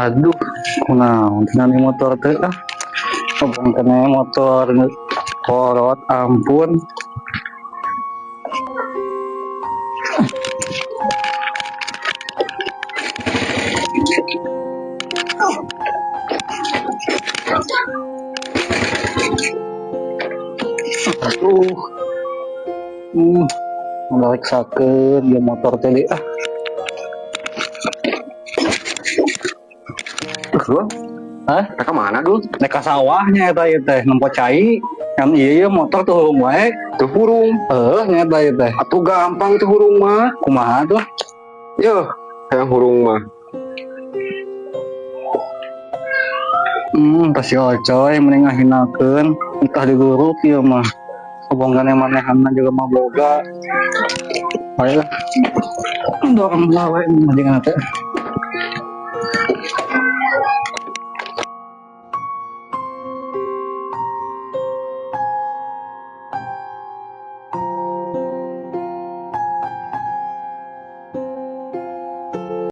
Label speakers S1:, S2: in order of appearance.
S1: Aduh, kunaon tina nih motor teh ah. Abang kena motor kolot, ampun. Aduh. Sakeun ieu motor teh ah.
S2: Dul,
S1: Hah?
S2: rek ka mana, Dul?
S1: Nek ka sawahnya eta ieu teh nempo cai. Kan ieu motor tuh hurung wae.
S2: Teu hurung.
S1: Heuh, nya eta ieu teh.
S2: Atuh gampang teu hurung mah.
S1: Kumaha tuh?
S2: Yeuh, hayang hurung mah.
S1: Pasti ocoy mending ngahinakeun, entah diguruk ieu mah. Obongan yang manehanna juga mah boga. Bae lah. Dorong lah we majikan teh.